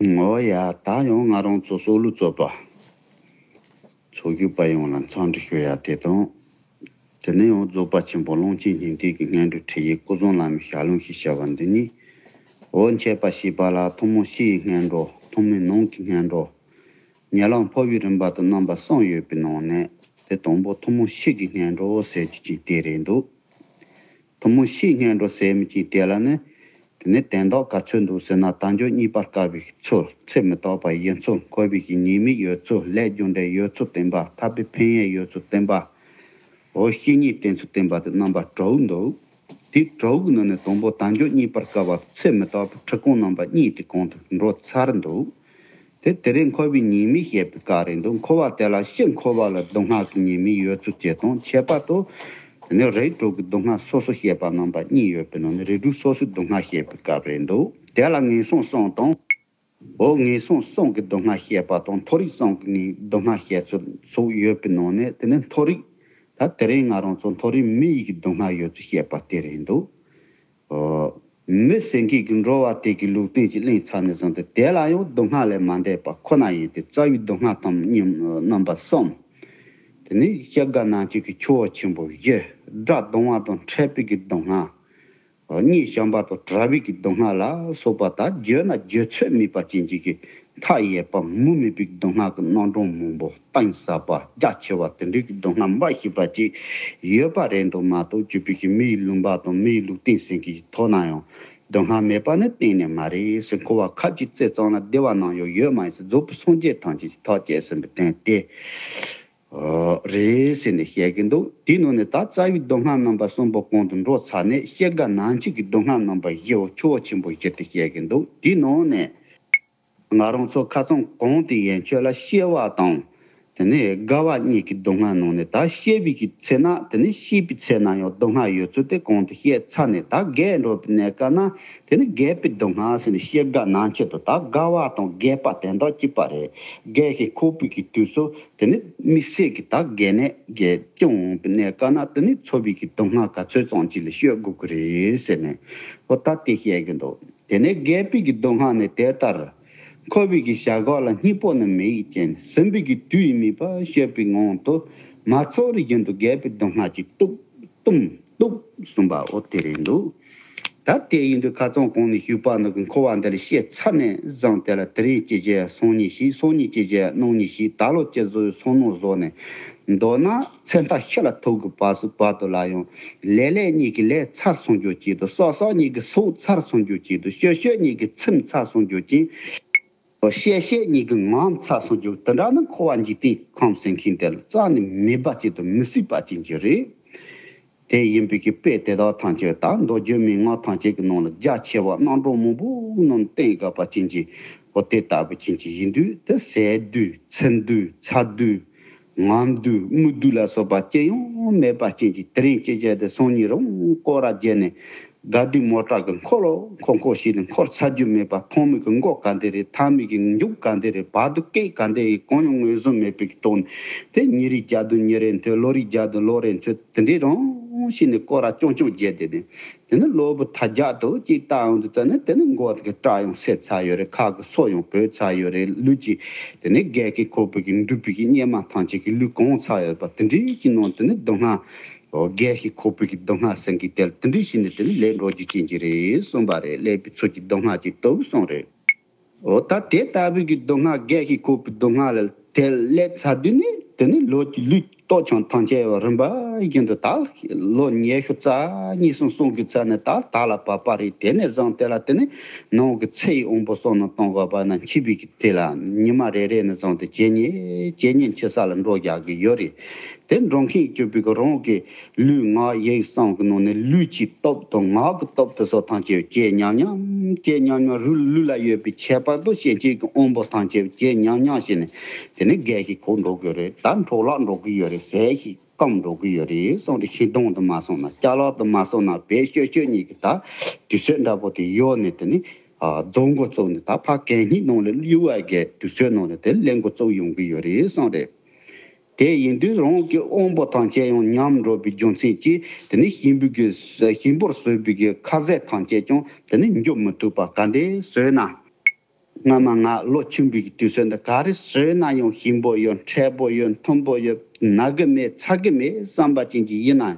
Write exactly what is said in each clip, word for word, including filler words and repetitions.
ངོ་ཡ་ད་ཡང་ང་རང་ཚོ་སྲོག་བླུ་རྩོད་པ། ཚོགས་ཞུགས་པ་ཡོངས་ལ་འཚམས་འདྲི་ཞུ་ཡ་དེ་དང་། དེ་ནས་ཡང་རྫོགས་པ་ཆེན་པོ་ཀློང་ཆེན་སྙིང་ཐིག་གི་སྔོན་འགྲོ་ཁྲིད་ཡིག་སྐུ་གསུང་བླ་མའི་ཞལ་ལུང་ཞེས་བྱ་བ་འདི་ཉིད། འོ་འཆད་པ་ཞེས་པ་ལ་ཐུན་མོང་སྤྱིའི་སྔོན་འགྲོ། ཐུན་མོང་ནང་གི་སྔོན་འགྲོ། ཉེ་ལམ་འཕོ་བའི་རིམ་པ་དང་རྣམ་པ་གསུམ་ཡོད་པའི་ནང་ནས། དེ་དང་པོ་ཐུན་མོང་སྤྱི་གི་སྔོན་འགྲོ་ཟེར་རྒྱུ་ཅིག་དེ་རེད་འདུག་ཐུན་མོང་སྤྱིའི་སྔོན་འགྲོ་ཟེར་མི་ཅིག་དེ་ལ་ནི། དེ་ནི་དོན་དག་ག་ཚོད་འདུག་ཟེར་ན། དལ་འབྱོར་རྙེད་པར་དཀའ་བའི་ཚུལ། ཚེ་མི་རྟག་པ་ཡིན་ཚུལ། འཁོར་བའི་ཉེས་དམིགས་ཡོད་ཚུལ། ལས་རྒྱུ་འབྲས་ཡོད་ཚུལ་བསྟན་པ། ཐར་པའི་ཕན་ཡོན་ཡོད་ཚུལ་བསྟན་པ། འོ་བཤེས་གཉེན་བསྟེན་ཚུལ་བསྟན་པ་དེ་རྣམ་པ་དྲུག་འདུག་དེ་དྲུག་གི་ནང་ནས་དང་པོ་དལ་འབྱོར་རྙེད་པར་དཀའ་བ། ཚེ་མི་རྟག་པའི་འཁྲུལ་ཁུངས་རྣམ་པ་གཉིས་དེ་གོང་དུ་འགྲོ་ཚར་འདུག་དེ་དེ་རིང་འཁོར་བའི་ཉེས་དམིགས་བཤད་པའི་སྐབས་རེད་འདུག་འཁོར་བ་དེ་ལ་སྤྱི་འཁོར་བ་ལ་སྡུག་བསྔལ་གྱི་ཉེས་དམིགས་ཡོད་ཚུལ་བཅས་དང་། ཁྱད་པར་དུ་དེ་ནི་རིགས་དྲུག་གི་སྡུག་བསྔལ་སོ་སོ་བཤད་པ་རྣམ་པ་གཉིས་ཡོད་པའི་ནང་ནས། རིགས་དྲུག་སོ་སོའི་སྡུག་བསྔལ་བཤད་པའི་སྐབས་རེད་འདུག་དེ་ལ་ངན་སོང་གསུམ་དང་། འོ་ངན་སོང་གསུམ་གྱི་སྡུག་བསྔལ་བཤད་པ་དང་། མཐོ་རིས་གསུམ་གྱི་སྡུག་བསྔལ་བཤད་ཚུལ་སོགས་ཡོད་པའི་ནང་ནས། དེ་ནི་མཐོ་རིས། ད་དེ་རིང་ང་རང་ཚོ་མཐོ་རིས་མི་ཡི་གི་སྡུག་བསྔལ་ཡོད་ཚུལ་བཤད་པ་དེ་རེད་འདུག་འོ། མི་ཟེར་མཁན་གྱི་འགྲོ་བ་དེ་གི་ལུགས་མཐུན་གྱི་གླེང་ཚར་ནས་བཟུང་སྟེ། དེ་ལ་ཡང་སྡུག་བསྔལ་ལས་མ་འདས་པ་ཁོ་ན་ཡིན་ཏེ། རྩ་བའི་སྡུག་བསྔལ་དང་མཉམ་རྣམ་པ་གསུམ། དེ་ནི་སྐྱེ་རྒ་ན་འཆི་གི་ཆུ་བོ་ཆེན་པོ་བཞི། དགྲ་སྡང་བ་དང་འཕྲད་པའི་གི་སྡུག་བསྔལ། གཉེན་བྱམས་པ་དང་བྲལ་བའི་གི་སྡུག་བསྔལ་ལ་སོགས་པ། ད་བརྗོད་ན་བརྗོད་ཚོད་མེད་པ་ཅན་གྱི་གི་མཐའ་ཡས་པ་མུ་མེད་པའི་སྡུག་བསྔལ་གྱི་རྣམ་གྲངས་མང་པོ། གཏིང་ཟབ་པ་རྒྱ་ཆེ་བ་དེ་འདྲའི་གི་སྡུག་བསྔལ་འབའ་ཞིག་པ་ཅིག་ཡོད་པ་རེད་འདུག་མ་གཏོགས། བཅུ་པའི་གི་མི་ཡི་ལུང་པ་དང་མི་ཡི་ལུགས་མཐུན་ཟེར་མཁན་གྱི་ཐོག་ན་ཡང་སྡུག་བསྔལ་མེད་པ་ནི་གཏན་ནས་མ་རེད་ཟེར། འཁོར་བ་ཁ་ཅིག་རྩེ་གཙང་ན་བདེ་བ་ནམ་ཡང་ཡོད་མ་ཡིན་ཟེར། རྫོགས་པའི་སངས་རྒྱས་ཐམས་ཅད་ཀྱིས་ཐག་བཅད་ཟིན་པའི་དོན་དེ། ཨོ། རེད་ཟེར་ནས་བཤད་ཀྱི་འདུག་དེའི་ནང་ནས་ད་རྩ་བའི་སྡུག་བསྔལ་རྣམ་པ་གསུམ་པོ་གོང་དུ་འགྲོ་ཚར་ནས། སྐྱེ་རྒ་ན་འཆི་གི་སྡུག་བསྔལ་རྣམ་པ་བཞི་བོ། ཆུ་བོ་ཆེན་པོ་བཞི་དེ་བཤད་ཀྱི་འདུག་དེའི་ནང་ནས་ང་རང་ཚོ་ཁ་སང་གོང་དུ་ཡན་ཆོད་ལ་སྐྱེ་བ་དང་། དེ་ནས་རྒ་བ་གཉིས་ཀྱི་སྡུག་བསྔལ་ནང་ནས། ད་སྐྱེ་བའི་གི་ཚེ་ན། དེ་ནས་སྐྱེས་པའི་ཚེ་ན་ཡང་སྡུག་བསྔལ་ཡོད་ཚུལ་དེ་གོང་དུ་བཤད་ཚར་ནས། ད་རྒས་འགྲོ་བའི་གནས་སྐབས་ན། དེ་ནི་རྒས་པའི་སྡུག་བསྔལ་ཟེར་ནས། སྐྱེ་རྒ་ན་འཆི་དང་ད་རྒ་བ་དང་རྒས་པ་དེ་འདྲ་གཅིག་པ་རེད། རྒས་ཤིང་འཁོགས་པའི་གི་དུས་སུ། དེ་ནི་དམིགས་བསལ་གྱི་ད་རྒས་ནས་རྒས་སྐྱོ་འོང་བའི་གནས་སྐབས་ན། དེ་ནི་ཚོར་བའི་གི་སྡུག་བསྔལ་ག་ཚོད་ཙམ་ཅིག་ལ་སྐྱོ་དགོས་ཀྱི་རེད་ཟེར་ནས། ཨོ་ད་དེ་བཤད་ཀྱི་འདུག་དེ་ནས་རྒས་པའི་གི་སྡུག་བསྔལ་ནི་དེ་ལྟར། འཁོར་བའི་གི་བྱ་གག་ལ་སྙིང་པོ་ནི་མེ་ཡིས་བརྒྱན། ཟིན་པའི་གི་དུས་ཡིན་མིན་པ་ཤེས་པའི་ངང་དུ། མ་ཚོར་བར་རྒྱུན་དུ་རྒས་པའི་སྡུག་བསྔལ་གྱིས་གཏུབ། གཏུམ་གཏུབ་གསུངས་པ་འོ་དེ་རེད་འདུག་ད་དེ་ཡིན་དུས་ཁ་སང་གོང་ནས་ཞུས་པ་ནང་གི་འཁོར་བ་འདི་ལ་སྐྱེས་ཚར་ནས་བཟུང་སྟེ་ལ། དེ་རིང་སྐྱེ་བྱའི་སང་ཉིན་ཞིག་སང་ཉིན་སྐྱེ་བྱའི་གནངས་ཉིན་ཞིག་ད་ལོ་སྐྱེ་བཟོའི་སང་གནངས་བཟོ་ནས། མདོར་ན་ཚེ་མཐའ་ཤི་ལ་ཐུག་གི་བར་སུ་བར་དུ་ལ་ཡང་། ལས་ལས་གཉིས་ཀྱི་ལས་ཚར་སོང་རྒྱུ་གཅིག་དང་། བསགས་བསགས་གཉིས་ཀྱི་བསགས་ཚར་སོང་རྒྱུ་གཅིག་དང་། སྤྱོད་སྤྱོད་གཉིས་ཀྱི་ཚིམ་ཚར་སོང་རྒྱུ་གཅིག་བཤད་བཤད་གཉིས་ཀྱི་ངོམ་ཚར་སོང་རྒྱུ། དེ་འདྲ་ནི་འཁོར་བ་འཇིག་རྟེན་ཁམས་ཟེར་མཁན་དེ་ལ་རྩ་ནས་མེད་པ་ཅིག་དང་མི་སྲིད་པ་ཅིག་ཅིག་རེད། དེ་ཡིན་པའི་གི་དཔེ་དེ་དག་ཐམས་ཅད་ད་མདོ་རྒྱུད་མན་ངག་ཐམས་ཅད་ཀྱི་ནང་ལ་རྒྱ་ཆེ་བ་རྣམ་གྲངས་མང་པོ་ནང་བསྟན་དགོས་པ་ཅན་གྱི། འོ་དེ་ལྟ་བུ་ཅན་གྱི་ཡིན་དུས། དེ་ཟས་དུས་ཚིམ་དུས་ཚ་དུས་ངམ་དུས་སྨུག་དུས་ལ་སོགས་པ་ཅི་ཡང་མེད་པ་ཅན་གྱི། དེ་རིང་སྐྱེ་བྱ་དེ་སང་ཉིན་རང་སྐོར་ར་བརྒྱབ་ནས། ག་དུས་མོ་ཊ་གི་འཁོར་ལོ་འཁོར་འཁོར་ཞིག་ནས་འཁོར་ཚར་རྒྱུ་མེད་པ། ཐོན་མི་གི་མགོ་ག་འདི་རེད། ཐ་མི་གི་མཇུག་ག་འདི་རེད། བར་དུ་སྐད་ག་འདི་རེད། གང་ཡང་ངོས་བཟུང་མེད་པའི་གི་ཐོག་ནས། དེ་ཉིན་རེ་བརྒྱ་དང་ཉིན་རེ་འཐོལ། ལོ་རེ་བརྒྱ་དང་ལོ་རེ་འཐོལ། དེ་འདྲའི་རང་བཞིན་ནས་སྐོར་ར་རྐྱང་རྐྱང་བརྒྱབ་བསྡད་ནས། དེ་ནས་ལོ་བོ་ཐ་རྒྱག་ཏུ་གཅིག་བལྟ་ཡོང་དུས་ཙ་ནས། དེ་ནས་མགོ་གི་སྐྲ་ཡང་སད་ཚར་ཡོད་རེད། ཁ་གི་སོ་ཡང་བོད་ཚར་ཡོད་རེད། ལུས་ཀྱི་དེ་ནས་རྒས་ཀྱི་འཁོགས་པའི་གི་འདུས་པའི་གི་གཉེར་མ་ཐམས་ཅད་ཀྱི་ལུས་གང་ཚར་ཡོད་པ། དེ་འདྲའི་གི་ནང་དེ་ནས་སྡུག་བསྔལ། འོ་རྒས་ཤིང་འཁོགས་པའི་གི་སྡུག་བསྔལ་ཟེར་གི་དེ་ལ་དེ་འདྲའི་བྱས་ནས་དེ་ནས་ལས་འགྲོ་རྒྱུ་ཅན་གྱི་རེད་གསུངས་པ་རེད། ཀླད་པའི་ཚུལ་གྱི་སྡུག་བསྔལ་གྱིས་གཏུབས་གསུངས་རེད། འོ་ད་དེ་ལྟ་བུའི་གི་སྡུག་བསྔལ། རྒས་ཤིང་འཁོགས་པའི་སྡུག་བསྔལ་ལ་དེ་སླེབས་ཚར་དུས་ནས། དེ་ནས་ལོ་གི་ལུས་ལྟོ་ཆང་ཐམས་ཅད་རིམ་པ་བཞིན་དུ། ད་ལོ་ཉི་ཤུ་རྩ་གཉིས་གསུམ་གསུམ་གི་ཚད་ནས་ད་ད་ལ་བབ་པ་རེད། དེ་ནས་བཟུང་དེ་ལ་དེ་ནས་ནང་གི་ཚེ་ཡི་དབང་པོ་བསམ་བློ་གཏོང་དགོས་པ་ན། འཆི་བའི་གི་དེ་ལ་ཉི་མ་རེ་རེ་ནས་བཟུང་སྟེ་ཇེ་ཉེ་ཇེ་ཉེ་འཆི་ས་ལ་འགྲོ་བཞག་གི་ཡོད་རེད། དེ་འགྲོ་མཁན་གྱུར་པའི་གི་རང་གི་ལུས་ངག་ཡིད་གསུམ་གྱི་ནང་ནས་ལུས་ཀྱི་སྟོབས་དང་ངག་གི་སྟོབས་དེ་སོགས་ཐམས་ཅད་ཇེ་ཉམས་ཉམས་ཇེ་ཉམས་ཉམས། རུས་ལུས་ལ་ཡོད་པའི་ཁྱད་པར་དང་སྐྱེ་མཆེད་ཀྱི་དབང་པོ་ཐམས་ཅད་ཇེ་ཉམས་ཉམས་བྱས་ནས། དེ་ནས་རྒས་ཤིང་འཁོགས་འགྲོ་གི་རེད། ད་འཕྲོ་བརླག་འགྲོ་གི་ཡོད་རེད། ཟས་ཤིག་སྐམ་འགྲོ་གི་ཡོད་རེད་གསུངས་ཏེ། ཤིང་སྡོང་དུ་མ་སོང་ན། ཅ་ལག་ཏུ་མ་སོང་ན། བེད་སྤྱོད་སྤྱོད་གཉིས་ཀྱི་ད་དུས་ཚོད་འདྲ་པོ་དེ་ཡོལ་ནས། དེ་ནས་ཨ་རྫོགས་འགོ་བཙུགས་ནས། ད་ཕར་གད་སྙིགས་ནང་ལ་གཡུག་པའི་གི་དུས་ཚོད་ནང་ལ་དེ་ལེན་འགོ་བཙུགས་ཡོང་གི་ཡོད་རེད་གསུངས་རེད། དེ་ཡིན་དུས་རང་གི་དབང་པོ་ཐམས་ཅད་ཡང་ཉམས་འགྲོ་བའི་རྒྱུ་མཚན་གྱིས། དེ་ནས་ཞིམ་པོའི་གི་ཞིམ་པོར་བཟོས་པའི་གི་ཁ་ཟས་ཐམས་ཅད་ཀྱང་དེ་ནས་འཇུ་མི་ཐུབ་པ། ག་འདྲས་བཟོས་ན། སྔ་མ་ང་ལོ་ཆུང་བའི་དུས་ཚོད་འདི་ག་རེ་བཟོས་ན་ཡང་ཞིམ་པོ་ཡོད། འཕྲལ་པོ་ཡོད། མཐུན་པོ་ཡོད། ན་གི་མེད། ཚ་གི་མེད་བསམ་པ་ཅན་གྱི་ཡིན་ན།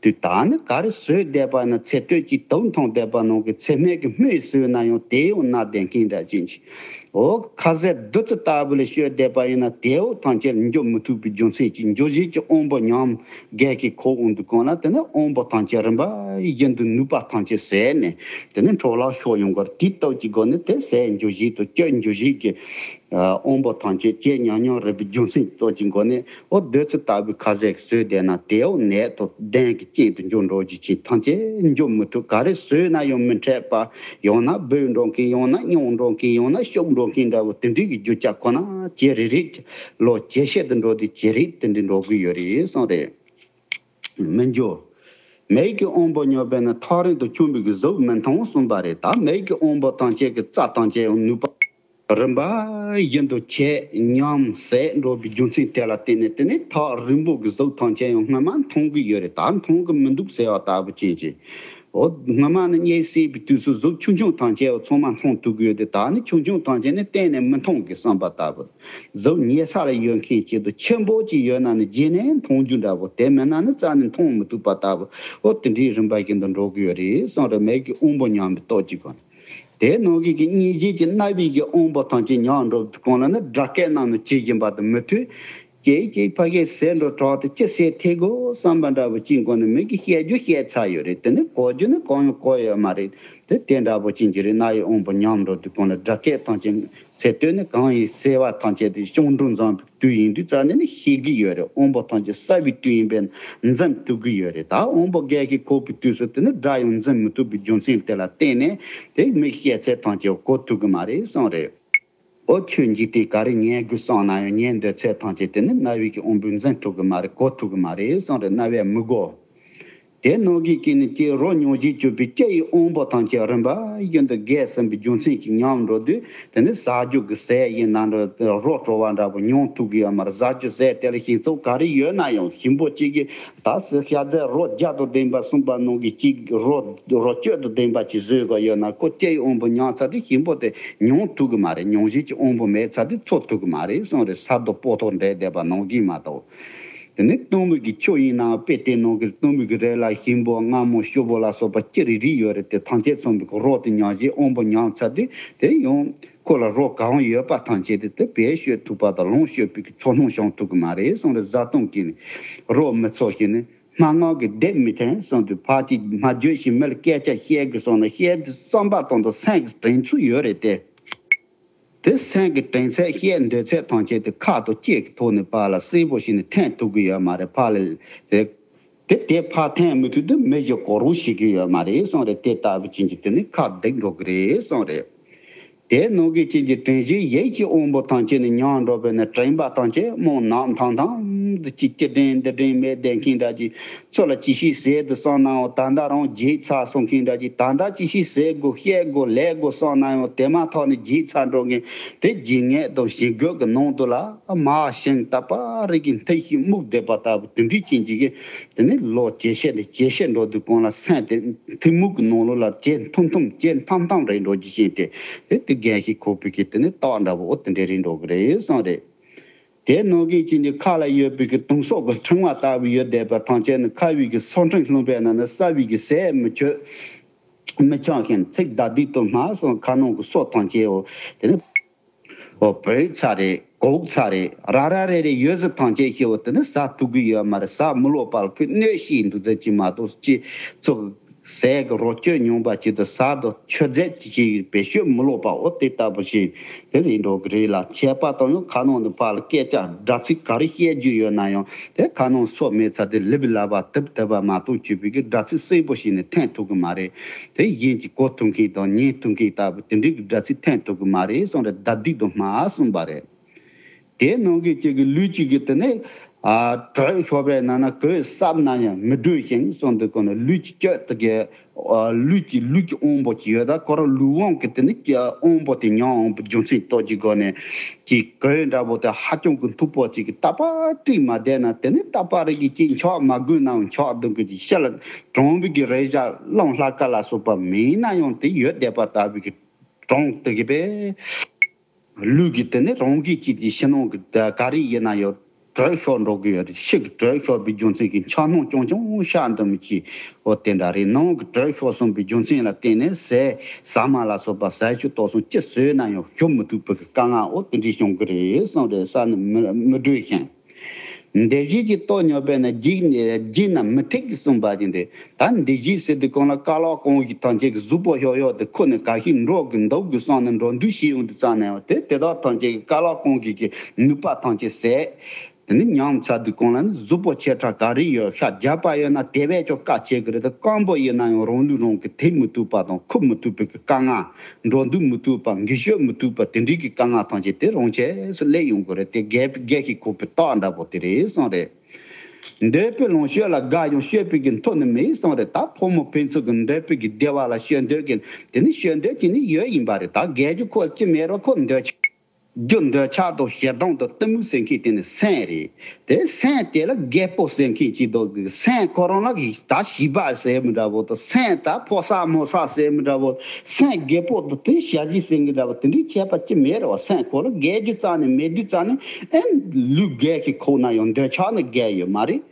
དུས་ད་ནི་ག་རེ་བཟོས་བསྡད་པ་ན་ཚེ་སྟོད་ཀྱི་དུག་འཐུང་བསྡད་པ་ནང་གི་ཚེ་སྨད་ཀྱི་སྨན་བཟོས་ན་ཡང་དེ་ཡང་ན་བསྡད་མཁན་འདྲ་ཅན་གྱི། འོ་ཁ་ཟས་བདུད་རྩི་ལྟ་བུ་ལ་བཤོས་བསྡད་པ་ཡིན་ན་དེའོ་ཐམས་ཅད་འཇོམས་མི་ཐུབ་པའི་རྒྱུ་མཚན་གྱིས་འཇུ་བྱེད་ཀྱི་དབང་པོ་ཉམས་རྒས་ཀྱི་ཁོག་དབང་དུ་གང་ལ་དེ་ནི་དབང་པོ་ཐམས་ཅད་རིམ་པ་བཞིན་དུ་ནུས་པ་ཐམས་ཅད་ཟད་ནས་དེ་ནི་འཕྲོ་བརླག་ཤོར་ཡོང་གར། དེའི་སྟོབས་ཀྱི་སྒོ་ནས་དེ་ཟས་འཇུ་བྱེད་དུ་སྤྱོད་འཇུ་བྱེད་ཀྱི་དབང་པོ་ཐམས་ཅད་ཇེ་ཉམས་ཉམས་རེད་པའི་རྒྱུ་མཚན་སྟོབས་ཀྱི་སྒོ་ནས། འོ་བདུད་རྩི་ལྟ་བུའི་ཁ་ཟས་ཟོས་བསྡད་ན་དེའོ་ནད་དང་གདོན་གྱི་རྐྱེན་དུ་འགྱུར་འགྲོ་རྒྱུ་ཅན་ཐམས་ཅད་འཇོམས་མི་ཐུབ། ག་རེ་ཟོས་ན་ཡང་མི་འཕྲད་པ། ཡང་ན་སྦོས་འགྲོ་མཁན། ཡང་ན་རྙོག་འགྲོ་མཁན། ཡང་ན་ཤུག་འགྲོ་མཁན་འདྲ་བོ་དེ་འདྲའི་གི་རྒྱུ་ཆ་ཁོ་ན་ཇེ་རེ་རེ་ལོ་ཇེ་ཤེད་དུ་འགྲོ་དུས་ཇེ་རེ་དེ་འདྲའི་འགྲོ་གི་ཡོད་རེད་གསུངས་རེད། མི་འགྱུར། མིག་གི་དབང་པོ་ཉམས་པས་ན་ཐག་རིང་དུ་མཆོང་བའི་གི་གཟུགས་མི་མཐོང་གསུངས་པ་རེད། ད་མིག་གི་དབང་པོ་ཐམས་ཅད་ཀྱི་རྩ་ཐམས་ཅད་ཡང་ནུས་པ། རིམ་པ་བཞིན་དུ་ཇེ་ཉམས་ཟད་འགྲོ་བའི་རྒྱུ་མཚན་དེ་ལ་བརྟེན་ནས་དེ་ནས་ཐག་རིང་པོ་གི་གཟུགས་ཐམས་ཅད་ཡང་སྔོན་མ་མཐོང་གི་ཡོད་རེད། ད་མཐོང་གི་མི་འདུག་ཟེར་བ་ལྟ་བུ་ཅན་གྱི། འོ་སྔོན་མ་ནི་གཉིད་སད་པའི་དུས་སུ་གཟུགས་ཆུང་ཆུང་ཐམས་ཅད་ཡང་ཚང་མ་མཐོང་ཐུབ་ཀྱི་ཡོད་དེ། ད་ནི་ཆུང་ཆུང་ཐམས་ཅད་ནི་གཏན་ནས་མི་མཐོང་གི་བསམ་པ་ལྟ་བུ། གཟུགས་ཉལ་ས་ལ་ཡོད་མཁན་ཅིག་ཏུ་ཆེན་པོ་ཅིག་ཡོད་ན་ནི་རྗེས་ནས་མཐོང་རྒྱུ་འདྲ་བོ། དེ་མེད་ན་ནི་རྩ་ནས་མཐོང་མི་ཐུབ་པ་ལྟ་བུ། འོ་དེ་འདྲའི་རིམ་པ་བཞིན་དུ་འགྲོ་གི་ཡོད་རེད་གསུངས་རེད། མིག་གི་དབང་པོ་ཉམས་པའི་སྟོབས་ཀྱི་སྒོ་ནས། དེ་ནང་བཞིན་གྱི་སྙིང་རྗེ་གྱི་རྣ་བའི་གི་དབང་པོ་ཐམས་ཅད་ཉམས་འགྲོ་གང་ལ་ནི་སྒྲ་སྐད་རྣམས་ནི་ཇི་བཞིན་པ་དང་མི་མཐུན། ཀྱེ་ཀྱེ་ཕ་གིའི་ཟས་འགྲོ་དྲག་སྟེ་ཅི་ཟས་ཐེག་གོ་བསམ་པ་འདྲ་བོ་ཅིག་སྒོ་ནས་མིག་གིས་བཤད་རྒྱུ་བཤད་ཚར་ཡོད་རེད། དེ་ནི་གོ་རྒྱུ་ནི་གང་ཡང་གོ་ཡོད་མ་རེད། དེ་དེ་འདྲ་བོ་ཅིག་གི་རེད། རྣ་བའི་དབང་པོ་ཉམས་འགྲོ་དུས་གང་ལ་སྒྲ་སྐད་ཐམས་ཅད་ཚེ་སྟོད་ནི་གང་ཡིན་ཟེར་བ་ཐམས་ཅད་དེ་སྐྱོན་འགྲོ་འཛོམས་པའི་དུས་ཡིན་དུས་རྩ་ནས་ནི་ཤེས་ཀྱི་ཡོད་རེད། དབང་པོ་ཐམས་ཅད་གསལ་བའི་དུས་ཡིན་པས་འཛིན་ཐུབ་ཀྱི་ཡོད་རེད། ད་དབང་པོ་རྒས་ཀྱི་ཁོག་པའི་དུས་སུ་དེ་ནི་སྒྲ་ཡང་འཛིན་མི་ཐུབ་པའི་རྒྱུ་མཚན་དེ་ལ་བརྟེན་ནས་དེ་མིག་བཤད་ཚད་ཐམས་ཅད་གོ་ཐུབ་ཀྱི་མ་རེད་གསུངས་རེད། འོ་ཆོས་འཇིག་རྟེན་ག་རེ་ཉན་དགོས་བསམ་ན་ཡང་ཉན་འདོད་ཚད་ཐམས་ཅད་དེ་ནི་རྣ་བའི་གི་དབང་པོས་འཛིན་ཐུབ་ཀྱི་མ་རེད། གོ་ཐུབ་ཀྱི་མ་རེད་གསུངས་རེད། རྣ་བས་མི་གོ། དེ་ནང་གི་ཀྱི་ནི་ཀྱི་རོ་མྱོང་བྱེད་སྤྱོད་པའི་ལྕེ་ཡི་དབང་པོ་ཐམས་ཅད་རིམ་པ་བཞིན་དུ་རྒས་ཟིན་པའི་རྒྱུ་མཚན་གྱིས་ཉམས་འགྲོ་དུས་དེ་ནི་ཟ་རྒྱུ་གི་ཟས་ཡིན་ན་འགྲོ་རོ་བྲོ་བ་འདྲ་པོ་མྱོང་ཐུབ་ཀྱི་ཡོད་མ་རེད། ཟ་རྒྱུ་ཟས་དེ་ལ་ཞིམ་ཚགས་ག་རེ་ཡོད་ན་ཡང་ཞིམ་པོ་གཅིག་གིས་ད་སི་ཤ་ཚའི་རོ་བརྒྱ་དང་ལྡན་པ་གསུངས་པ་ནང་གི་གཅིག་རོ་རོ་བཅུད་དང་ལྡན་པ་གཅིག་བཟོས་དགོས་ཡོད་ན་ཁོ་ལྕེ་ཡི་དབང་པོ་ཉམས་ཚར་དུས་ཞིམ་པོ་དེ་མྱོང་ཐུབ་ཀྱི་མ་རེད། མྱོང་བྱེད་ཀྱི་དབང་པོ་མེད་ཚར་དུས་ཚོར་ཐུབ་ཀྱི་མ་རེད་གསུངས་རེད། ས་རྡོ་སྤོ་ཐོག་འདྲེས་བསྡད་པ་ནང་བཞིན་མ་གཏོགས། དེ་ནས་གཏུམ་མོ་གི་ཆུ་ཡིན་ནའང་དཔེ་དེ་ནང་གི་གཏུམ་མོ་གི་རི་ལ་ཞིམ་པོ་མངར་མོ་ཤོག་བུ་ལ་སོགས་པ་ཅི་རིགས་རིགས་ཡོད་རེད། དེ་ཐམས་ཅད་ཚང་བའི་གི་རོ་དེ་མྱོང་བྱེད་དབང་པོ་ཉམས་ཚར་དུས་དེ་ཡང་ཁོ་ལ་རོ་གང་ཡོད་པ་ཐམས་ཅད་དེ་དེ་བེད་སྤྱོད་ཐུབ་པ་དང་ལོངས་སྤྱོད་པའི་གི་ཚོར་སྣང་བྱུང་ཐུབ་ཀྱི་མ་རེད་གསུངས་རེད། བཟའ་བཏུང་གིས་ནི་རོ་མི་ཚོར་ཞིང་ནི་སྨྲ་སྔགས་ཀྱིས་བསྡེབས་མི་ཐེན་གསུངས་དུས་ཕར་གཅིག་སྨྲ་བརྗོད་ཞིག་མི་ལ་སྐད་ཆ་བཤད་དགོས་སོང་ན་བཤད་དུས་བསམ་པ་དང་དུ་སེམས་ཀྱི་དྲན་ཚུལ་ཡོད་རེད་དེ། དེ་སེམས་ཀྱི་དྲན་ཚད་བཤད་འདོད་ཚད་ཐམས་ཅད་དེ་ཁ་དང་ལྕེ་གི་ཐོག་ནས་ཕར་ལ་གསལ་པོ་ཞིག་ནས་འཐེན་ཐུབ་ཀྱི་ཡོད་མ་རེད། ཕར་ལ་དེ་དེ་དེ་ཕར་འཐེན་མི་ཐུབ་དུས་མི་གཞི་གོ་རུ་ཞིག་གི་ཡོད་མ་རེད་གསུངས་རེད། དེ་ལྟ་བུ་ཅན་གྱི་དེ་ནི་ཁ་བརྡེག་འགྲོ་གི་རེད་གསུངས་རེད། དེ་ནང་གི་ཅན་གྱི་དྲན་ཤེས་ཡིད་ཀྱི་དབང་པོ་ཐམས་ཅད་ནི་ཉམས་འགྲོ་བས་ན་དྲན་པ་ཐམས་ཅད་རྨོངས་ནག་ཐང་ཐང་དུ་ཅི་ཅི་དྲན་འདི་དྲན་མེད་བསྡད་མཁན་འདྲ་ཅིག་ཚོ་ལ་ཅི་ཞིག་ཟེར་དུ་བསམ་ན་ཡང་ད་ལྟ་རང་བརྗེད་ཚར་སོང་མཁན་འདྲ་ཅིག་ད་ལྟ་ཅི་ཞིག་ཟེར་དགོས་བཤད་དགོས་ལས་དགོས་བསམ་ན་ཡང་དེ་མ་ཐག་ནས་བརྗེད་ཚར་འགྲོ་མཁན་དེ་བརྗེད་ངེས་དང་ཞེན་སྐུལ་གྱི་ནང་དུ་ལ་མ་ཤིང་ཏ་པ་རིག་གི་མཐིལ་ཞིག་རྨུགས་བསྡད་པ་ལྟ་བུ་དེ་འདྲའི་ཅན་ཅིག་གིས་དེ་ནི་ལོ་ཇེ་ཤེད་ནས་ཇེ་ཤེད་འགྲོ་དུས་གང་ལ་སེམས་དེ་ཐུན་མོང་གི་ནང་ལོགས་ལ་ཇེ་ཐུམ་ཐུམ་ཇེ་ཐམ་ཐམ་རེད་འགྲོ་རྒྱུ་ཞིག་སྟེ་དེ་དེ་རྒན་ཞིག་ཁོག་པའི་གི་དེ་ནི་རྟགས་འདྲ་བོ་འོ་དེ་འདྲ་རེད་འགྲོ་གི་རེད་གསུངས་རེད། དེ་ནང་གི་ཅན་གྱི་ཁ་ལ་ཡོད་པའི་གི་དུང་སོ་གི་ཕྲེང་བ་ལྟ་བུ་ཡོད་བསྡད་པ་ཐམས་ཅད་ནི་ཁ་བའི་གི་སོ་ཕྲེང་ལྷུང་བས་ན་ནི་ས་བའི་གི་ཟས་མི་ཆོད་མི་འཆང་ཞིང་ཚིག་བདག་སྡིག་ཏུ་སྨྲ་གསུངས། ཁ་ནང་གི་སོ་ཐམས་ཅད་འོ་དེ་ནི་འོ་བོད་ཚ་རེད། གོག་ཚ་རེད། ར་ར་རེ་རེ་ཡོད་ཟི་ཐམས་ཅད་ཤེས་འོ་དེ་ནི་ཟ་ཐུབ་གི་ཡོད་མ་རེད། ཟ་མི་ལོག་པར་ཁོས་གནོད་ཤེས་འདུག་ཟེར་གྱི་མ་གཏོགས་ཅི་ཚོ་ཟས་ཀྱི་རོ་བཅོས་མྱོང་བ་ཅིག་ཏུ་ཟ་དང་མཆོད་རྫས་ཅིག་ཞིག་བེད་སྤྱོད་མི་ལོག་པ་འོ་དེ་ལྟ་བུ་ཞིག་དེ་རེད་འགྲོ་གི་རེད་ལ། ཁྱད་པར་དུ་ཡང་ཁ་ནང་དུ་ཕར་ལ་སྐད་ཆ་སྒྲ་ཚིག་ག་རེ་བཤད་རྒྱུ་ཡོད་ན་ཡང་དེ་ཁ་ནང་སོ་མེད་ཚ་དེ་ལིབ་ལ་བ་དིབ་དིབ་པ་མ་གཏོགས་བཅུག་པའི་གི་སྒྲ་ཚིག་གསལ་པོ་ཞིག་ནས་འཐེན་ཐུབ་གི་མ་རེད། དེ་གཞན་གྱིས་གོ་ཐུབ་མཁན་དང་ཉན་ཐུབ་མཁན་ལྟ་བུ་དེ་འདྲའི་གི་སྒྲ་ཚིག་འཐེན་ཐུབ་གི་མ་རེད་གསུངས་རེད། བདག་སྡིག་ཏུ་སྨྲ་གསུངས་པ་རེད། དེ་ནང་གི་གཅིག་གི་ལུས་གཅིག་གི་དེ་ནས་ཨ་དྲོད་ཤོར་བས་ན་ན་གོས་སྲབ་ན་ཡང་མི་སྒྲོན་ཞིང་གསུངས་འདུག་གོ་ནས་ལུས་ཀྱི་སྤྱོད་དུ་གི་ཨ་ལུས་ཀྱི་ལུས་ཀྱི་དབང་པོ་ཅིག་ཡོད་ད་ཁོ་རང་ལུས་དབང་གི་དེ་ནས་ཀྱི་དབང་པོ་དེ་མྱང་དབང་པོ་རྒྱུ་མཚན་ལྟོ་གཅིག་གོ་ནས་ཀྱི་གོས་འདྲ་པོ་དེ་ཧ་ཅང་གི་མཐུག་པོ་ཅིག་གི་ཏག་པ་དཀྲིས་མ་བསྡད་ན་དེ་ནས་ཏག་པ་རིག་གི་ཅིག་འཆག་མ་དགོས་ནའང་འཆག་འདུག་གི་ཅིག་ཤ་ལ་གྲང་བའི་གི་རེ་བཞག་རླངས་ལྷ་ཀ་ལ་སོགས་པ་མིན་ན་ཡང་དེ་ཡོད་བསྡད་པ་ལྟ་བུའི་གི་གྲོང་དེ་གི་པས། ལུས་ཀྱི་དེ་ནི་རང་གི་ཅིག་གི་ཕྱི་ནང་གི་ག་རེ་ཡིན་ན་ཡང་དྲོད་ཤོར་འགྲོ་གི་ཡོད་རེད། ཕྱི་གི་དྲོད་ཤོར་བའི་རྒྱུ་མཚན་གྱིས་འཁྱགས་སྣང་རྐྱང་རྐྱང་ཤར་འདུག་མི་ཅིག་འོ་དེ་འདྲ་རེད། ནང་གི་དྲོད་ཤོར་སོང་བའི་རྒྱུ་མཚན་ལ་བརྟེན་ནས་ཟས་ཟ་མ་ལ་སོགས་པ་ཟས་བཅུད་དག་སོང་ཅི་ཟོས་ན་ཡང་ཞུ་མི་ཐུབ་པའི་དཀའ་ངལ་འོ་དེ་འདྲ་བྱུང་གི་རེད་གསུངས་རེད། ས་ནི་མི་མི་སྒྲོལ་ཞིང་། འདི་བཞིན་གྱི་སྟོབས་ཉམས་པས་ན་འཇིགས་འཇིགས་ན་མི་ཐེག་གི་གསུངས་པ་ཅིག་འདི། ད་འདི་བཞིན་ཟེར་དུས་གང་ལ་ཀ་ལག་གང་གི་ཐམས་ཅད་ཀྱི་གཟུགས་པོ་ཡོག་ཡོག་དེ་ཁོ་ནས་ག་ཤེད་འགྲོ་གི་འདུག་གི་བསམ་ནས་འགྲོ་འདུག་བྱེད་ཡོང་དུས་ཙ་ནས་དེ་དེ་དག་ཐམས་ཅད་ཀྱི་ཀ་ལག་གང་གི་གི་ནུས་པ་ཐམས་ཅད་ཟད། དེ་ནི་ཉམས་ཚར་དུས་གང་ལ་ནི་གཟུགས་པོ་ཆེ་ཕྲ་ག་རེ་ཡོད་ཤ་རྒྱགས་པ་ཡོད་ན་དེ་བས་ཀྱང་དཀའ་བྱེད་གི་རེད། ད་སྐམ་པོ་ཡིན་ན་ཡང་རང་ལུས་རང་གི་དེད་མི་ཐུབ་པ་དང་འཁུར་མི་ཐུབ་པའི་གི་དཀའ་ངལ། འགྲོ་འདུག་མི་ཐུབ་པ་འགུལ་སྐྱོད་མི་ཐུབ་པ་དེ་འདྲའི་གི་དཀའ་ངལ་ཐམས་ཅད་དེ་རང་ཆས་སུ་སླེབས་ཡོང་གི་རེད། དེ་རྒས་རྒས་ཤིང་འཁོགས་པའི་རྟགས་འདྲ་པོ་དེ་རེད་གསུངས་རེད། འདོད་པའི་ལོངས་སྤྱོད་ལ་དགའ་ཡང་སྤྱོད་པའི་གི་མཐོ་ནི་མེད་གསུངས་རེད། ད་ཕོ་མོ་ཕན་ཚུན་གི་འདོད་པའི་གི་བདེ་བ་ལ་སྤྱོད་འདོད་ཀྱི་དེ་ནི་སྤྱོད་འདོད་ཀྱི་ནི་ཡོད་ཡིན་པ་རེད། ད་རྒས་རྒྱུ་ཁོ་ཅི་མེད་རོ་ཁོ་འདོད་ཆགས། རྒྱུ་འདོད་ཆགས་དང་ཞེ་སྡང་དང་གཏི་མུག་ཟེར་མཁན་དེ་ནི་སེམས་རེད། དེ་སེམས་དེ་ལ་རྒད་པོ་ཟེར་མཁན་ཅིག་འདུག་སེམས་ཁོ་རང་ལ་གི་ད་བྱིས་པ་ཟེར་མི་འདྲ་བོ་དང་སེམས་ད་ཕོ་གསར་མོ་གསར་ཟེར་མི་འདྲ་བོ། སེམས་རྒད་པོ་དང་དེ་ཞ་ཡི་ཟེར་མི་འདྲ་བོ་དེ་འདྲའི་ཁྱད་པར་ཅི་མེད་རེད་བ། སེམས་ཁོ་རང་རྒས་རྒྱུ་རྩ་ནས་མེད་དུས་རྩ་ནས་ཨེ་ལུས་རྒས་ཀྱི་ཁོག་ན་ཡང་འདོད་ཆགས་ནི་རྒས་ཡོད་མ་རེད།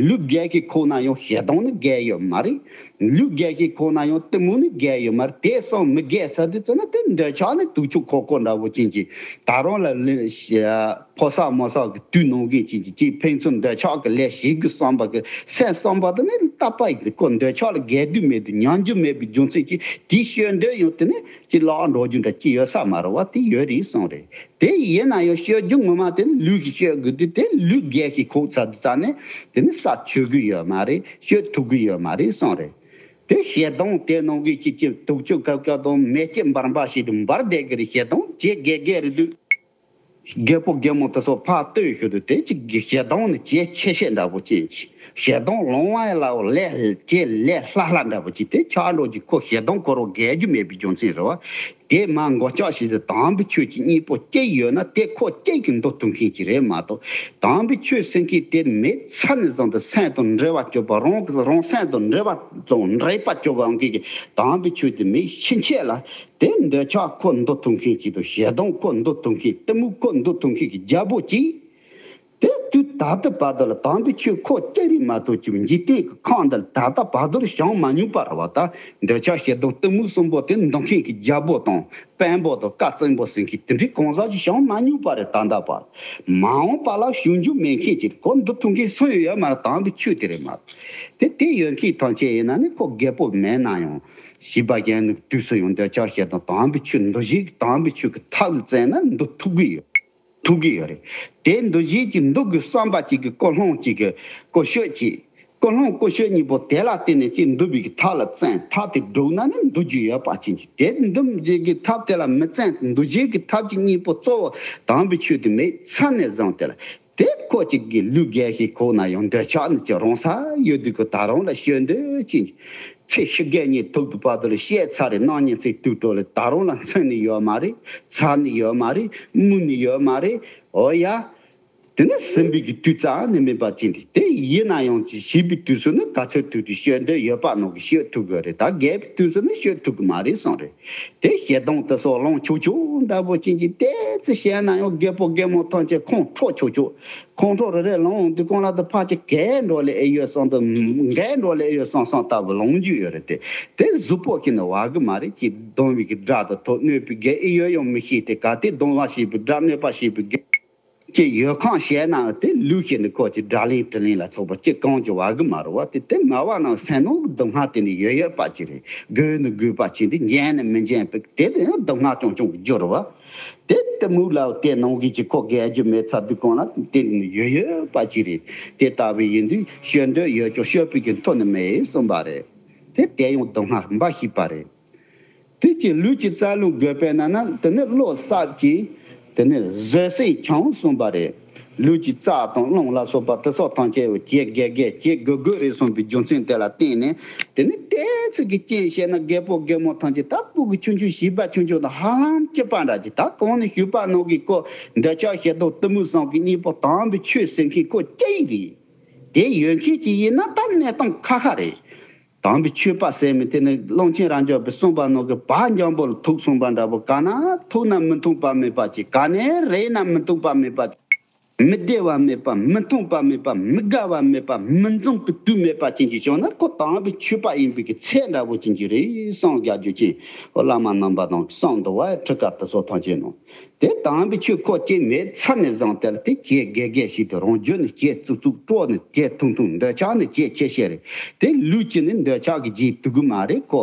ལུས་རྒས་ཀྱི་ཁོག་ན་ཡང་ཞེ་སྡང་ནི་རྒས་ཡོད་མ་རེད། ལུས་རྒས་ཀྱི་ཁོག་ན་ཡང་གཏི་མུག་ནི་རྒས་ཡོད་མ་རེད། དེ་གསུམ་མི་རྒས་ཚར་དུས་ཙམ་ན་དེ་འདོད་ཆགས་ནི་དུག་ཆུ་ཁོལ་ཁོལ་འདྲ་བོ་ཅན་གྱི་ད་རུང་ལ་ལས་ཕོ་གསར་མོ་གསར་གྱི་དུས་ནང་གི་ཅན་གྱི་ཅིག་ཕན་ཚུན་འདོད་ཆགས་ཀྱི་ལས་བྱེད་དགོས་བསམ་པ་གི་སེམས་བསམ་པ་དེ་ནི་རྟག་པ་ཡིན། ཁོ་འདོད་ཆགས་ལ་རྒས་དུས་མེད་དུས་ཉམས་རྒྱུ་མེད་པའི་རྒྱུ་མཚན་གྱིས་དེའི་སྤྱོད་འདོད་ཡང་དེ་ནི་ཅི་ལག་འགྲོ་རྒྱུ་འདྲ་ཅི་ཡོད་ས་མ་རེད་བ། དེ་ཡོད་རེད་གསུངས་རེད། དེ་ཡིན་ན་ཡང་སྤྱོད་རྒྱུ་ངོ་མ་དེ་ནི་ལུས་ཀྱིས་སྤྱོད་དགོས་དུས་དེ་ལུས་རྒས་ཀྱི་ཁོག་ཚར་དུས་ཙ་ནས་དེ་ནི་ས་ཆོད་གི་ཡོད་མ་རེད། སྤྱོད་ཐུབ་གི་ཡོད་མ་རེད་གསུངས་རེད། དེ་ཞེ་སྡང་དེ་ནང་གི་ཅི་ཅི་དུག་ཆུ་ཀབ་ཀབ་དང་མེ་ལྕེ་འབར་འབར་ཞིག་ཏུ་འབར་བསྡད་གི་རེད། ཞེ་སྡང་ཇེ་རྒས་རྒས་རེད་དུས། རྒད་པོ་རྒད་མོ་དེ་ཚོ་ཕར་ལྟོས་ཞུ་དུས་དེ་ཅི་གི་ཞེ་སྡང་ནི་ཇེ་ཆེ་ཤེལ་འདྲ་པོ་ཅན་གྱི་ཞེ་སྡང་ལོང་བ་ལ་ལས་ཇེ་ལས་ལྷག་ལྷག་འདྲ་པོ་ཅིག་དེ་ཆགས་འགྲོ་གི། ཁོ་ཞེ་སྡང་ཁོ་རང་རྒས་རྒྱུ་མེད་པའི་རྒྱུ་མཚན་རེད་བ། དེ་མ་མགོ་ལྕགས་ཞིག་ཏུ་དམ་པའི་ཆོས་ཀྱི་སྙིང་པོ་སྐྱེས་ཡོད་ན་དེ་ཁོ་སྐྱེས་ཀྱི་འདུག་ཐུབ་མཁན་ཅིག་རེད་མ་གཏོགས། དམ་པའི་ཆོས་ཟེར་མཁན་དེ་མེད་ཚར་ནས་བཟུང་སྟེ་སེམས་དང་འབྲེལ་བ་གཅོད་པ། རང་རང་སེམས་དང་འབྲེལ་བ་དང་འབྲེལ་པ་གཅོད་པ་འོང་མཁན་གྱི་དམ་པའི་ཆོས་དེ་མེད་ཕྱིན་ཆད་ལ་དེ་འདོད་ཆགས་ཁོ་འདུག་ཐུབ་མཁན་ཅིག་དང་ཞེ་སྡང་ཁོ་འདུག་ཐུབ་མཁན། གཏི་མུག་ཁོ་འདུག་ཐུབ་མཁན་གྱི་རྒྱལ་པོ་ཅིག་དེ་དུས་ད་ལྟ་བར་དུ་ལ་དམ་པའི་ཆོས་ཁོ་སྐྱེ་རིགས་མ་གཏོགས་ཀྱི་འཇིག་རྟེན་གྱི་ཁམས་འདི་ལ་ད་ལྟ་བར་དུ་ལ་བྱུང་མ་མྱོང་པ་རེད་བ། ད་འདོད་ཆགས་ཞེ་སྡང་གཏི་མུག་གསུམ་པོ་དེ་འདུལ་མཁན་གྱི་རྒྱལ་པོ་དང་དཔོན་པོ་དང་བཀའ་བཙུན་པོ་ཟེར་མཁན་དེ་འདྲའི་གང་ཟག་ཅིག་བྱུང་མ་མྱོང་པ་རེད། ད་ལྟ་བར་མ་འོངས་པ་ལ་བྱུང་རྒྱུ་མེད་མཁན་ཅིག་ཁོ་འདུལ་ཐུབ་མཁན་སུ་ཡོད་མ་རེད། དམ་པའི་ཆོས་དེ་རེད་མ་རེད། དེ་དེ་ཡོད་མཁན་ཐམས་ཅད་ཡིན་ན་ནི་ཁོ་རྒད་པོ་མེད་ན་ཡང་བྱིས་པ་གཞོན་ནུ་དུས་སུ་ཡང་འདོད་ཆགས་ཞེ་སྡང་དམ་པའི་ཆོས་འདུལ་བྱེད་ཀྱི་དམ་པའི་ཆོས་ཀྱི་ཐབས་ལ་བཙན་ན་འདུལ་ཐུབ་ཀྱི་ཡོད། ཐུབ་ཀྱི་ཡོད་རེད། དེ་འདུལ་བྱེད་ཀྱི་འདུལ་དགོས་བསམ་པ་གཅིག་གི་ཀུན་སློང་གཅིག་གི་ཀུན་སྤྱོད་གཅིག་ཀུན་སློང་ཀུན་སྤྱོད་གཉིས་པོ་དེ་ལ་བརྟེན་ནས་ཀྱི་འདུལ་བའི་གི་ཐབས་ལ་བཙན། ཐབས་དེ་སྒྲུབ་ན་ནི་འདུལ་རྒྱུ་ཡོད་པ་ཅན་གྱི། དེ་འདུལ་བྱེད་ཀྱི་ཐབས་དེ་ལ་མི་བཙན། འདུལ་བྱེད་ཀྱི་ཐབས་ཀྱི་གཉིས་པོ་གཙོ་བོ་དམ་པའི་ཆོས་དེ་མེད་ཚར་ནས་བཟུང་སྟེ་ལ་དེ་ཁོ་གཅིག་གི་ལུས་རྒས་ཤིང་ཁོག་ན་ཡང་འདོད་ཆགས་ནི་ཅི་རང་ས་ཡོད་དུས་ཀྱི་ད་རུང་ལ་སྤྱོད་འདོད་ཅན་གྱི། ཚེ་ཕྱི་རྒས་གཉིས་ཐུག་པའི་བར་དུ་ལ་བཤད་ཚར་རེད། སྣང་བརྙན་ཚིག་ཏུ་འགྲོ་ལ་ད་རུང་ལ་མཚོན་ནི་ཡོད་མ་རེད། ཚར་ནི་ཡོད་མ་རེད། སྨོས་ནི་ཡོད་མ་རེད། འོ་ཡ། དེ་ནི་ཟིན་པའི་གི་དུས་རྩ་ནི་མིན་པ་ཅན་དེ། དེ་ཡིན་ན་ཡང་ཅི་བྱིས་པའི་དུས་སུ་ནི་ག་ཚོད་ཐུབ་དུས་སྤྱོད་འདོད་ཡོད་པ་ནང་གི་སྤྱོད་ཐུབ་དགོས་རེད། ད་རྒས་པའི་དུས་སུ་ནི་སྤྱོད་ཐུབ་གི་མ་རེད་གསུངས་རེད། དེ་ཞེ་སྡང་དེ་སོགས་ལོངས་ཆོག་ཆོག་འདྲ་པོ་ཅན་གྱི་དེ་ཚོ་བཤད་ན་ཡང་རྒད་པོ་རྒད་མོ་ཐམས་ཅད་ཁོང་ཁྲོ་ཆོག་ཆོག་ཁོང་ཁྲོ་རེ་རེ་ལངས་འོང་དུས་གང་ལ་དུ་ཕ་ཅིག་གས་འགྲོ་ལེ་ཨེ་ཡོད་བསམ་དུ་འགས་འགྲོ་ལེ་ཨེ་ཡོད་བསམ་བསམ་ལྟ་བུ་ལོང་རྒྱུ་ཡོད་རེད་དེ། དེ་གཟུགས་པོ་ཁྱེར་ནས་བ་གི་མ་རེད། ཅིག་གདོང་བའི་གི་སྒྲ་དང་ཐོག་གནོད་པའི་གས་ཨེ་ཡོད་ཡང་མི་ཤེས་ཏེ་ག་དེ་གདོང་བ་ཤེས་པའི་སྒྲ་གནོད་པ་ཤེས་པའི་གས་ཅིག་ཡོད་ཁང་བཤད་ན་དེ་ལུས་ཤེས་ནས་ཁོ་ཅིག་དགྲ་ལན་དྲི་ལན་ལ་སོགས་པ་ཅིག་གང་ཅི་བ་གི་མ་རེད་བ། དེ་དེ་མ་བ་ནང་སེམས་ནང་གི་སྡུག་བསྔལ་དེ་ནི་ཡོད་ཡོད་པ་ཅིག་རེད། དགོས་ནི་དགོས་པ་ཅིག་འདི་འཇན་ནི་མི་འཇན་པའི་དེ་དེ་ཡང་སྡུག་བསྔལ་ཅུང་ཅུང་གི་རྒྱུ་རེད་བ། དེ་གཏི་མུག་ལ་དེ་ནང་གི་ཅིག་ཁོ་རྒས་རྒྱུ་མེད་ཚར་དུས་གང་ལ་དེ་ནི་ཡོད་ཡོད་པ་ཅིག་རེད། དེ་ལྟ་བུ་ཡིན་དུས་སྤྱོད་འདོད་ཡོད་ཀྱང་སྤྱོད་པའི་གི་མཐོ་ནི་མེད་གསུངས་པ་རེད། དེ་དེ་ཡང་སྡུག་བསྔལ་འབའ་ཞིག་པ་རེད། དེ་ཅིག་ལུས་ཀྱི་རྩ་རླུང་རྒོད་པས་ན་ན་དེ་ནི་བློ་གསར་གྱིས་དེ་ནི་བཟོད་སྲན་འཆང་གསུངས་པ་རེད། ལུས་ཀྱི་རྩ་དང་རླུང་ལ་སོགས་པ་དེ་སོགས་ཐམས་ཅད་ཀྱི་རྒས་རྒས་ཀྱི་རྒོད་རྒོད་རེད་གསུངས་པའི་རྒྱུ་མཚན་དེ་ལ་བརྟེན་ནས་དེ་ནི་ཏོག་ཙམ་གྱི་རྐྱེན་བྱས་ན་རྒད་པོ་རྒད་མོ་ཐམས་ཅད་ད་སྤུ་གུ་ཆུང་ཆུང་བྱིས་པ་ཆུང་ཆུང་དང་ཧ་ལམ་གཅིག་པ་འདྲ་ཅིག་ད་གོང་ནས་ཞུས་པ་ནང་གི་ཁོ་འདོད་ཆགས་ཞེ་སྡང་གཏི་མུག་གསུམ་གྱི་གཉེན་པོ་དམ་པའི་ཆོས་ཟེར་མཁན་ཁོ་སྐྱེ་ཡི་རེད། དེ་ཡོད་མཁན་ཅིག་ཡིན་ན་ད་གནས་སྟངས་ཁ་ཁ་རེད། དམ་པའི་ཆོས་པ་ཟེར་མི་དེ་ནི་ཀློང་ཆེན་རབ་འབྱམས་པའི་གསུངས་པ་ནང་གི་བ་འཇམ་པོ་ལ་ཐུག་གསུངས་པ་འདྲ་པོ། ག་ན་ཐུག་ན་མི་མཐུན་པ་མེད་པ་ཅིག་ག་ནས་རེད་ན་མི་མཐུན་པ་མེད་པ་ཅིག་མི་བདེ་བ་མེད་པ། མི་མཐུན་པ་མེད་པ། མི་དགའ་བ་མེད་པ། མི་འཛོམས་པའི་དུས་མེད་པ་ཅན་གྱི་བྱུང་ན་ཁོ་དམ་པའི་ཆོས་པ་ཡིན་པའི་གི་ཚད་འདྲ་པོ་ཅན་གྱི་རེད་བསམ་རྒྱག་རྒྱུ་ཅན། ཨོ་བླ་མ་རྣམ་པ་དང་གསུངས་འདུག་བ། ཁྲི་ཀ་དེ་ཚོ་ཐམས་ཅད་ནང་དེ་དམ་པའི་ཆོས་ཁོ་སྐྱེ་མེད་ཚར་ནས་བཟུང་སྟེ་ལ་དེ་སྐྱེ་དགེ་དགེ་ཞིག་དེ་རང་རྒྱུད་ནས་སྐྱེ་རྩུབ་རྩུབ། སྲོག་ནས་སྐྱེ་ཐུང་ཐུང་། འདོད་ཆགས་ནས་སྐྱེ་ཆེ་ཆེ་རེད། དེ་ལུས་ཀྱི་ནི་འདོད་ཆགས་ཀྱི་རྗེས་དུ་གི་མ་རེད་ཁོ།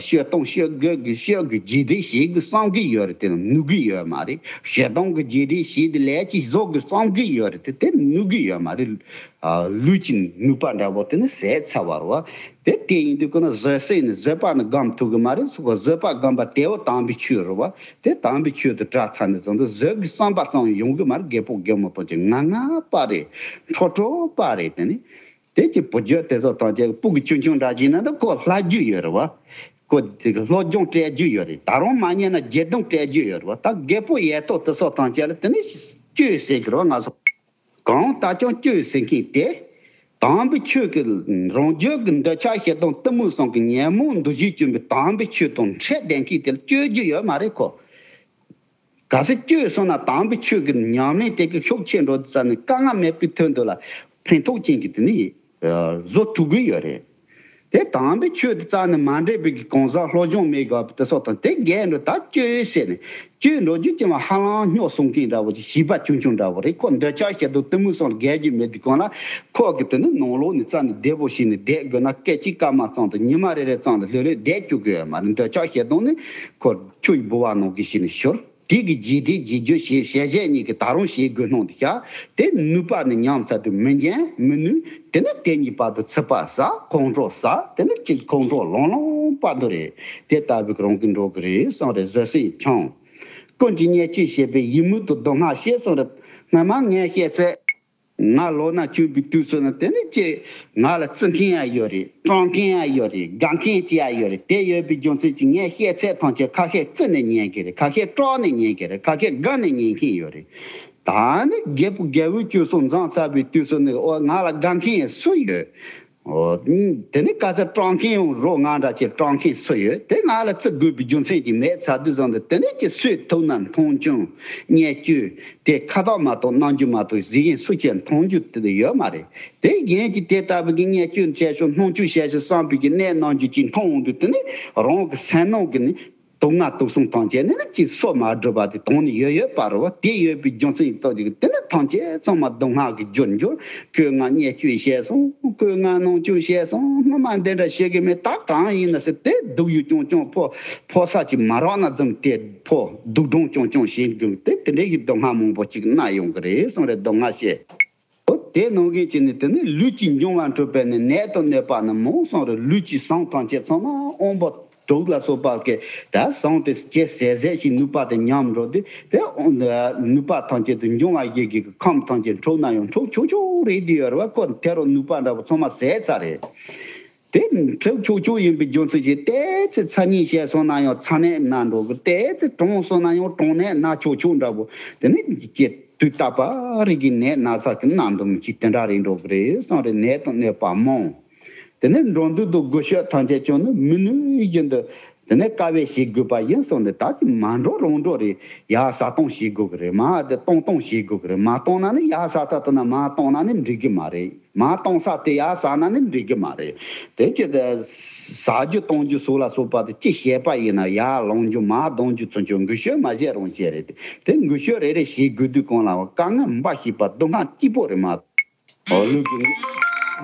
ཤོད་སྟངས་ཤོད་དགོས་ཀྱི་ཤོད་ཀྱི་རྗེས་དེ་ཞིག་གི་བསམ་གི་ཡོད་རེད། དེ་ནུས་གི་ཡོད་མ་རེད། ཤོད་སྟངས་ཀྱི་རྗེས་དེ་ཞིག་དེ་ལས་ཀྱི་བཟོ་གི་བསམ་གི་ཡོད་རེད། དེ་དེ་ནུས་གི་ཡོད་མ་རེད། ལུས་ཀྱི་ནུས་པ་འདྲ་པོ་དེ་ནི་ཟད་ཚར་བ་རེད་བ། དེ་དེ་ཡིན་དུས་ཀྱི་ན་བཟོད་བསྲན་ནི་བཟོད་པ་ནི་སྒོམ་ཐུབ་གི་མ་རེད། སུ་ག་བཟོད་པ་སྒོམ་པ་དེ་བོ་དམ་པའི་ཆོས་རེད་བ། དེ་དམ་པའི་ཆོས་དེ་དྲག་ཚར་ནས་བཟུང་དུ་བཟོད་ཀྱི་བསམ་པ་ཙམ་ཡོང་གི་མ་རེད། རྒད་པོ་རྒད་མོ་དང་ཅིག་ང་ང་པ་རེད། ཁྲོ་ཁྲོ་པ་རེད། དེ་ནི་དེ་ཀྱི་བུ་རྒྱུད་དེ་ཚོ་དང་ཅིག་སྤུ་གུ་ཆུང་ཆུང་འདྲ་ཅིག་ན་ད་ཁོ་ལྷ་རྒྱུད་ཡོད་རེད་བ། ཁོ་དེ་གི་སློབ་སྦྱོང་སྤྲད་རྒྱུ་ཡོད་རེད། ད་རུང་མ་ཉན་ན་བརྒྱད་སྟོང་སྤྲད་རྒྱུ་ཡོད་རེད་བ། ད་རྒད་པོ་ཡས་ཐོག་དེ་ཚོ་དང་ཅིག་ལ་དེ་ནི་བཅོས་ཟེར་གི་རེད་བ། ང་ཚོ། གང་ལྟར་ཀྱང་བཅོས་ཟེར་མཁན་དེ། དམ་པའི་ཆོས་ཀྱི་རང་རྒྱུད་ཀྱི་འདོད་ཆགས་ཞེ་སྡང་གཏི་མུག་གསུམ་གྱི་ཉོན་མོངས་འདུ་ཤེས་བཅོམ་པའི་དམ་པའི་ཆོས་དང་འཕྲད་བསྡད་མཁན་དེ་ལ་བཅོས་རྒྱུ་ཡོད་མ་རེད་ཁོ། གལ་སྲིད་བཅོས་སོང་ན་དམ་པའི་ཆོས་ཀྱི་ཉམས་ལེན་དེ་གི་ཤུགས་ཆེ་འགྲོ་ཙ་ནི་དཀའ་ངལ་མེད་པའི་དོན་དུ་ལ་ཕན་ཐོགས་ཅན་གྱི་དེ་ནི་བཟོ་ཐུབ་ཀྱི་ཡོད་རེད། དེ་དམ་པའི་ཆོས་དེ་རྩ་ནས་མ་འདྲེས་པའི་གི་གང་ཟག་སློབ་སྦྱོང་མེད་དགོས་པ་དེ་སོགས་དང་དེ་འགལ་འགྲོ་ད་བཅོས་ཟེར་ནས་བཅོས་འགྲོ་རྒྱུ་ཅི་མ་ཧ་ལམ་སྨྱོ་གསུང་མཁན་འདྲ་བོ་ཅིག་བྱིས་པ་ཆུང་ཆུང་འདྲ་བོ་རེད་ཁོ། འདོད་ཆགས་ཞེ་སྡང་གཏི་མུག་སོགས་འགལ་རྒྱུ་མེད་དུས་གང་ལ་ཁོ་གི་དེ་ནི་ནང་ལོགས་ནས་རྩ་ནས་བདེ་པོ་ཞིག་ནས་བསྡད་དགོས་ན་སྐད་ཅིག་སྐར་མ་ཙམ་དང་ཉི་མ་རེ་རེ་ཙམ་དུ་ལྷོད་ལྷོད་བསྡད་བཅུག་གི་ཡོད་མ་རེད། འདོད་ཆགས་ཞེ་སྡང་ནི་ཁོ་ཆུ་ཡི་ལྦུ་བ་ནང་གི་ཞིག་ནས་ཤོར། དེ་གི་རྗེས་དེ་རྗེས་རྒྱུ་ཞེས་ཞལ་བཞེས་གཉིས་ཀྱི་ད་རུང་ཞེས་དགོས་སྣང་དུ་བྱ། དེ་ནུས་པ་ནི་ཉམས་ཚར་དུས་མི་ཉན་མི་ནུས། དེ་ནི་དེ་གཉིས་བར་དུ་ཚིག་པ་ཟ་ཁོང་ཁྲོ་ཟ། དེ་ནི་གཅིག་ཁོང་ཁྲོ་ལང་ལང་བར་དུ་རེད། དེ་ལྟ་བུའི་རང་གི་འགྲོ་གི་རེད་གསུངས་རེད། བཟོད་བསྲན་འཆང་། ཀུན་གྱིས་བརྙས་བཅོས་བྱེད་པའི་ཡིད་མོས་དང་སྡུག་བསྔལ་ཤེས་གསུངས་རེད། སྔ་མ་ངས་བཤད་ཚད། ང་ལོ་ན་ཆུང་པའི་དུས་སུ་ནི་དེ་ནི་ཅི། ང་ལ་བརྩི་མཁན་ཡང་ཡོད་རེད། སྐྲག་མཁན་ཡང་ཡོད་རེད། དགའ་མཁན་ཅི་ཡང་ཡོད་རེད། དེ་ཡོད་པའི་རྒྱུ་མཚན་གྱིས་ངས་བཤད་ཚད་ཐམས་ཅད་ཁ་ཤས་བརྩི་ནས་ཉན་གྱི་རེད། ཁ་ཤས་སྐྲག་ནས་ཉན་གྱི་རེད། ཁ་ཤས་དགའ་ནས་ཉན་མཁན་ཡོད་རེད། ད་ནི་རྒད་པོ་རྒད་པོའི་དུས་སུ་འཛོམས་ཚར་བའི་དུས་སུ་ནི་ཨོ་ང་ལ་དགའ་མཁན་སུ་ཡོད། ཨོ། དེ་ནི་ག་ཚོད་སྐྲག་མཁན་ཡང་རོ་ང་འདྲ་ཅིག་སྐྲག་མཁན་སུ་ཡོད། དེ་ང་ལ་བརྩི་དགོས་པའི་རྒྱུ་མཚན་གྱིས་མེད་ཚར་དུས་ཙམ་དུ་དེ་ནི་ཅི་སུས་ཐུབ་ན་མཐོང་ཆུང་བརྙས་བཅོས་དེ་ཁ་ཐག་མ་གཏོགས་གནང་རྒྱུ་མ་གཏོགས་གཟིགས་མཁན་སུ་ཅིག་མཐོང་རྒྱུ་དེ་ཡོད་མ་རེད། དེ་གཞན་གྱིས་དེ་ལྟ་བུ་གི་བརྙས་བཅོས་བྱས་ཤིང་སྣང་ཆུང་བྱས་ཤིང་བསམ་པའི་གི་གནས་གནང་རྒྱུ་ཅིག་མཐོང་འོང་དུས་དེ་ནི་རང་གི་སེམས་ནང་གི་ནི། སྡུག་བསྔལ་དུག་གསུམ་ཐམས་ཅད་ནི་ནི་ཅིག་སོ་མ་སྒྲུབ་པ་དེ་དོན་ནི་ཡོད་ཡོད་པ་རེད་བ། དེ་ཡོད་པའི་རྒྱུ་མཚན་ཡིན་ཏོག་ཅིག་དེ་ནི་ཐམས་ཅད་ཚང་མ་སྡུག་བསྔལ་གྱི་རྒྱུར་འགྱུར། ཁོས་ང་བརྙས་བཅོས་བྱས་སོང་། ཁོས་ང་སྣང་ཆུང་བྱས་སོང་། སྔོན་མ་འདི་འདྲ་བྱེད་གི་མེད། ད་གང་ཡིན་ན་ཟེར་དེ་སྡུག་ཡུས་ཀྱང་ཀྱང་ཕོ་ཕོ་ས་ཅིག་མ་རག་ན་ཙམ་དེ་ཕོ་སྡུག་སྦྲང་ཀྱང་ཀྱང་བྱེད་དགོས་དེ་དེ་འདྲའི་གི་སྡུག་བསྔལ་མང་པོ་ཅིག་མནར་ཡོང་གི་རེད་གསུངས་རེད། སྡུག་བསྔལ་བཤད། ཨོ་དེ་ནང་བཞིན་བྱས་ནས་དེ་ནི་ལུས་ཀྱི་འབྱུང་བ་འཁྲུགས་པས་ནི་ནད་དང་གནོད་པ་ནི་མང་གསུངས་རེད། ལུས་ཀྱི་ཟུངས་ཐམས་ཅད་ཚང་མ་དབང་པོ་དྲུག་ལ་སོགས་པ་གི་ད་ཟུངས་དེ་ཇེ་ཟད་ཟད་ཞིག་ནུས་པ་དེ་ཉམས་འགྲོ་དུས་དེ་ནུས་པ་ཐམས་ཅད་དུ་འབྱུང་བ་བཞི་གི་ཁམས་ཐམས་ཅད་འཁྲུགས་ན་ཡང་འཁྲུགས་ཆོག་ཆོག་རེད་དེ་ཡོད་རེད་བ། ཁོ་དེ་རུ་ནུས་པ་འདྲ་པོ་ཚང་མ་ཟད་ཚར་རེད། དེ་འཁྲུགས་ཆོག་ཆོག་ཡིན་པའི་རྒྱུ་མཚན་གྱིས་ཏོག་ཙམ་ཚ་ཉིན་བྱས་སོང་ན་ཡང་ཚ་ནད་ན་འགྲོ་གི། ཏོག་ཙམ་གྲང་སོང་ན་ཡང་གྲང་ནད་ན་ཆོག་ཆོག་འདྲ་པོ་དེ་ནི་ཀྱེ་དུས་རྟག་པར་རིགས་ཀྱི་ནད་ན་ཚ་གི་ན་འདུམ་གྱི་དེ་འདྲ་རེད་འགྲོ་གི་རེད་གསུངས་རེད། ནད་དང་གནོད་པ་མང་། དེ་ནས་འགྲོ་འདུག་དང་སྒུལ་ཤུགས་ཐམས་ཅད་ཀྱང་ནི་མི་ནུས་བཞིན་དུ་དེ་ནས་དཀའ་བས་བྱེད་དགོས་པ་ཡིན་གསུངས་ནས། ད་ཀྱི་མ་འགྲོ་རང་འགྲོ་རེད། ཡར་ཟ་གཏོང་བྱེད་དགོས་གི་རེད། མར་དེ་གཏོང་གཏོང་བྱེད་དགོས་གི་རེད། མར་གཏོང་ན་ནི་ཡར་ཟ་ས་དེ་ན་མར་གཏོང་ན་ནི་འགྲིག་གི་མ་རེད། མར་གཏོང་ས་དེ་ཡར་ཟ་ན་ནི་འགྲིག་གི་མ་རེད། དེ་ཀྱི་དེ་ཟ་རྒྱུ་གཏོང་རྒྱུ་སོགས་ལ་སོགས་པ་དེ་ཅི་བྱས་པ་ཡིན་ན་ཡར་ལོང་རྒྱུ་མར་གཏོང་རྒྱུ་ཚུན་ཆད་འགུལ་ཤུགས་མ་བྱས་རུང་བྱས་རེད། དེ་འགུལ་ཤུགས་རེ་རེ་བྱེད་དགོས་དུས་གང་ལ་དཀའ་ངལ་འབའ་ཞིག་པ་སྡུག་བསྔལ་སྐྱིད་པོ་རེད་མ། ཨོ་ལུས་ཀྱི་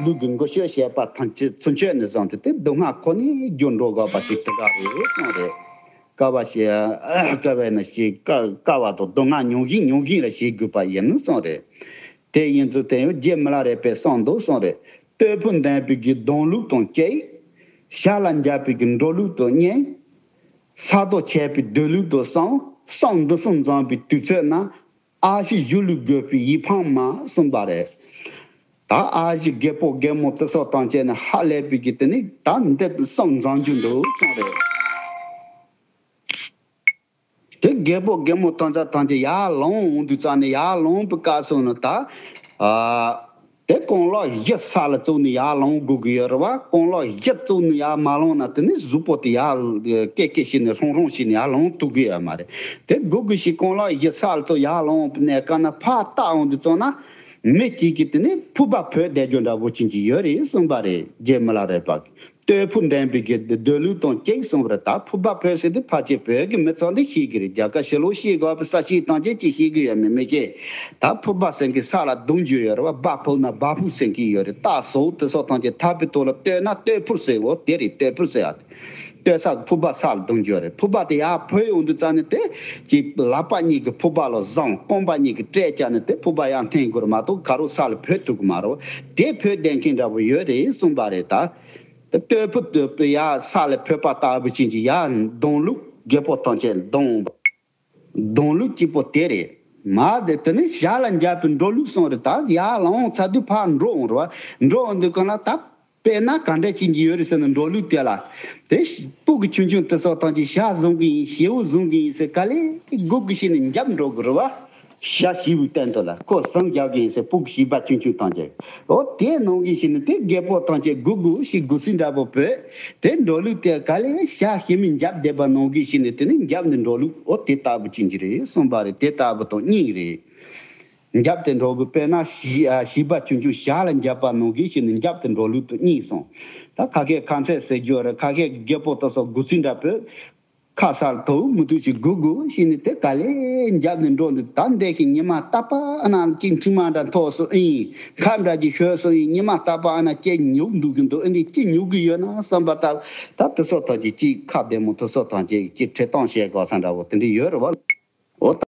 ལུས་ཀྱི་འགུལ་ཤུགས་བྱས་པ་ཐམས་ཅད་ཚུན་ཆད་ནས་བཟུང་སྟེ་དེ་སྡུག་བསྔལ་ཁོ་ནས་རྒྱུ་འགྲོ་དགོས་པ་ཞིག་དེ་འདྲ་རེད་གསུངས་རེད། དཀའ་བ་བྱས་དཀའ་བས་ན་ཞེས་དཀའ་དཀའ་བ་དང་སྡུག་བསྔལ་མྱོང་བཞིན་མྱོང་བཞིན་ལ་བྱེད་དགོས་པ་ཡིན་གསུངས་རེད། དེ་ཡིན་ཚུལ་དེ་ཡང་རྗེ་མི་ལ་རས་པས་གསུངས་འདུག་གསུངས་རེད། རྟོད་ཕུད་ལྡན་པའི་གི་སྡོང་ལུག་དང་བཅས། ཤ་ལ་འཇབ་པའི་གི་འགྲོ་ལུག་དང་གཉེན། ས་རྡོ་ཆད་པའི་སྡོད་ལུག་དང་གསུམ། གསུམ་འདི་གསུམ་འཛོམས་པའི་དུས་ཚོད་ན། ཨ་ཞེ་གཞུ་ལུག་དགོས་པའི་ཡིད་ཕངས་མ་གསུངས་པ་རེད། ད་ཨ་ཞེ་རྒད་པོ་རྒད་མོ་དེ་ཚོ་དང་བཅས་ནས་ཧ་ལས་པའི་གི་དེ་ནི་ད་འདི་གསུམ་འཛོམས་རྒྱུ་འདུག་གསུངས་རེད། དེ་རྒད་པོ་རྒད་མོ་དང་ཚ་ཐམས་ཅད་ཡར་ལོང་འོང་དུས་ཙ་ནས་ཡར་ལོང་པའི་སྐབས་སུ་ནི་ད། ཨ། དེ་རྐང་ལག་བཞི་ས་ལ་བཙུགས་ནས་ཡར་ལངས་དགོས་ཀྱི་ཡོད་རེད་བ། རྐང་ལག་བཞི་བཙུགས་ནས་ཡར་མ་ལངས་ན་དེ་ནི་གཟུགས་པོ་དེ་ཡར་ཀེ་ཀེ་བྱས་ནས་ལྷུང་ལྷུང་བྱས་ནས་ཡར་ལངས་ཐུབ་ཀྱི་ཡོད་མ་རེད། དེ་སྒུག་དགོས་ཤིག་རྐང་ལག་བཞི་ས་ལ་བཙུགས་ཡར་ལངས་ནས་ག་ན་ཕར་བལྟ་འོང་དུས་ཙམ་ན། མི་གཅིག་གིས་དེ་ནི་ཕུར་པ་ཕུད་བསྡད་རྒྱུ་འདྲ་བོ་ཅན་གྱི་ཡོད་རེད་གསུངས་པ་རེད། རྗེ་མི་ལ་རས་པ་གིས། རྟོད་ཕུར་ལྡན་པའི་གི་སྡོད་ལུགས་དང་གཅིག་གསུངས་པ་རེད། ད་ཕུར་པ་ཕུད་ཟེར་དུས་ཕལ་ཆེར་བོད་ཀྱི་མི་ཚོ་འདི་ཤེས་ཀྱི་རེད། རྒྱ་གར་ཕྱི་ལོགས་ཤེས་དགོས་པའི་ས་ཤེས་སྟངས་ཅན་གྱིས་ཤེས་ཀྱི་ཡོད་མེད་མི་ཤེས། ད་ཕུར་པ་ཟེར་མཁན་ས་ལ་རྡུང་རྒྱུ་ཡོད་རེད་བ། སྦ་ཕུར་ན་སྦ་ཕུར་ཟེར་མཁན་ཡོད་རེད། རྟ་ཟོག་དེ་སོགས་སྟངས་ཅན་འཐབ་པའི་ཐོག་ལ་རྟོད་ན་རྟོད་ཕུར་ཟེར། འོ་དེ་རེད། རྟོད་ཕུར་ཟེར་ཡ་དེ། རྟོད་ས་ཕུར་པ་ས་ལ་རྡུང་རྒྱུ་རེད། ཕུར་པ་དེ་ཡར་ཕུད་ཡོང་དུས་ཙམ་ནས་དེ་ཅིག་ལག་པ་གཉིས་ཀྱིས་ཕུར་པ་ལ་བཟུང་། རྐང་པ་གཉིས་ཀྱིས་སྤྲད་བྱས་ནས་དེ་ཕུར་པ་ཡར་འཐེན་དགོས་རེད་མ་གཏོགས་ག་རུ་ས་ལ་ཕུད་ཐུབ་ཀྱི་མ་རེད། དེ་ཕུད་བསྡད་མཁན་འདྲ་བོ་ཡོད་རེད་གསུངས་པ་རེད་ད། རྟོད་ཕུར་དེ་ཡར་ས་ལ་ཕུད་པ་ལྟ་བུ་ཅན་གྱི་ཡར་རྡུང་ལུགས། རྒད་པོ་ཐམས་ཅད་རྡུང་། རྡུང་ལུགས་གཅིག་པོ་དེ་རེད། མ་དེ་དེ་ནི་ཞྭ་ལ་འཇབ་པའི་འགྲོ་ལུགས་གསུངས་རེད། ད་ཡར་ལངས་ཚར་དུས་ཕར་འགྲོ་འོང་རེད་བ། འགྲོ་འོང་དུས་གང་ལ་ད་དཔེར་ན་ག་འདྲ་ཅན་གྱི་ཡོད་རེད་ཟེར་ན། འགྲོ་ལུགས་དེ་ལ་དེ་སྤུ་གུ་ཆུང་ཆུང་དེ་སོགས་ཐམས་ཅད་ཞྭ་བཟུང་གི་ཡིན། ཞེའུ་བཟུང་གི་ཡིན་ཟེར་ག་ལེ་སྒུག་གི་བྱས་ནས་འཇབ་འགྲོ་དགོས་རེད་བ། ཞྭ་ཞེའུའི་སྟེང་དུ་ལ་ཁོ་ཟུང་རྒྱག་གི་ཡིན་ཟེར། སྤུ་གུ་བྱིས་པ་ཆུང་ཆུང་ཐམས་ཅད། འོ་དེ་ནང་གི་བྱས་ནས་དེ་རྒད་པོ་ཐམས་ཅད་སྒུག་དགོས་ཞེས་སྒུག་སྲོལ་འདྲ་པོ་བོད། དེ་འགྲོ་ལུགས་དེ་ག་ལེ་ཞྭ་ཞེ་མི་འཇབ་བསྡད་པ་ནང་གི་བྱས་ནས་དེ་ནི་འཇབ་ནས་འགྲོ་ལུགས་འོ་དེ་ལྟ་བུ་ཅན་གྱི་རེད་གསུངས་པ་རེད། དེ་ལྟ་བུ་དང་གཉིས་རེད། འཇབ་སྟེ་འགྲོ་དགོས། དཔེར་ན་བྱིས་ཨ་བྱིས་པ་ཆུང་ཆུང་ཞྭ་ལ་འཇབ་པ་ནང་གི་བྱས་ནས་འཇབ་སྟེ་འགྲོ་ལུགས་དང་གཉིས་གསུངས། ད་ཁ་ཤས་ཁ་ཚིག་ཟེར་རྒྱུ་རེད། ཁ་ཤས་རྒད་པོ་དེ་ཚོ་སྒུག་སྲོལ་འདྲ་པོ། ཁ་སར་དོག་མི་ཐུག་ཅིག་སྒུག་དགོས་བྱས་ནས་དེ་ག་ལེ་འཇབ་ནས་འགྲོ་འདུག་ད་འདས་ཀྱི་ཉི་མ་རྟག་པ་ཨ་ན་ཅིག་མཁྲིས་མ་འདྲ་མཐོ་སོང་ཨིན། ཁམས་འདྲ་ཅིག་ཤོར་སོང་ཨིན། ཉི་མ་རྟག་པ་ཨ་ན་ཅིག་ཉུག་འདུག་གི་འདུག་ཨ་འདི་ཅིག་ཉུག་གི་ཡོད་ན་བསམ་པ་ལྟར། ད་དེ་ཚོ་ཐམས་ཅད་ཅིག་ཁ་བདེ་མོ་དེ་ཚོ་ཐམས་ཅད་ཅིག་ཁྲིད་སྟངས་བཤད་དགོས་ས་འདྲ་བོ་དེ་འདྲ་ཡོད་རེད་བ། འོ་ད།